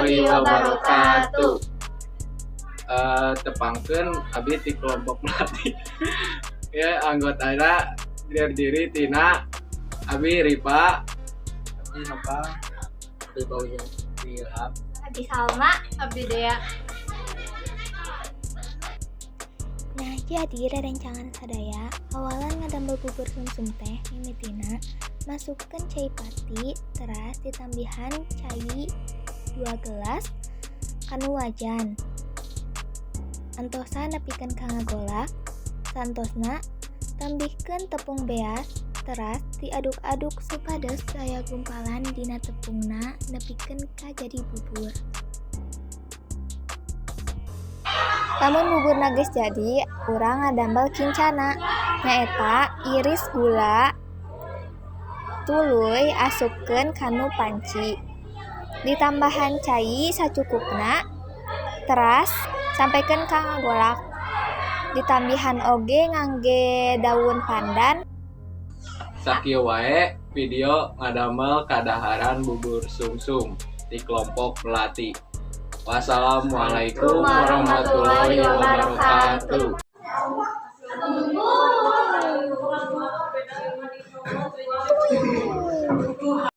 Warahmatullahi wabarakatuh. Tepangkeun, abi ti kelompok Melati. Ya, anggotana terdiri tina abi Ripa, Abdi Nopal, Abdi Fauzan, Ilham. Abdi Salma. Abdi Dea. Nah, jadi rerencangan sadaya, awalan ngadamel bubur sumsum teh mimitina masukkeun cai pati, teras ditambihan cai 2 gelas kanu wajan. Antosan nepikeun ka ngagolak, santosna tambihkeun tepung beas, teras diaduk-aduk supados aya gumpalan dina tepungna nepikeun ka jadi bubur. Lamun buburna geus jadi, urang ngadamel kincana, nyaeta iris gula tuluy asupkeun kanu panci. Ditambahan cai sacukupna, teras sampikeun ka ngagolak. Ditambihan oge ngangge daun pandan. Sakieu wae video ngadamel kadaharan bubur sumsum di kelompok Melati. Wassalamualaikum warahmatullahi wabarakatuh.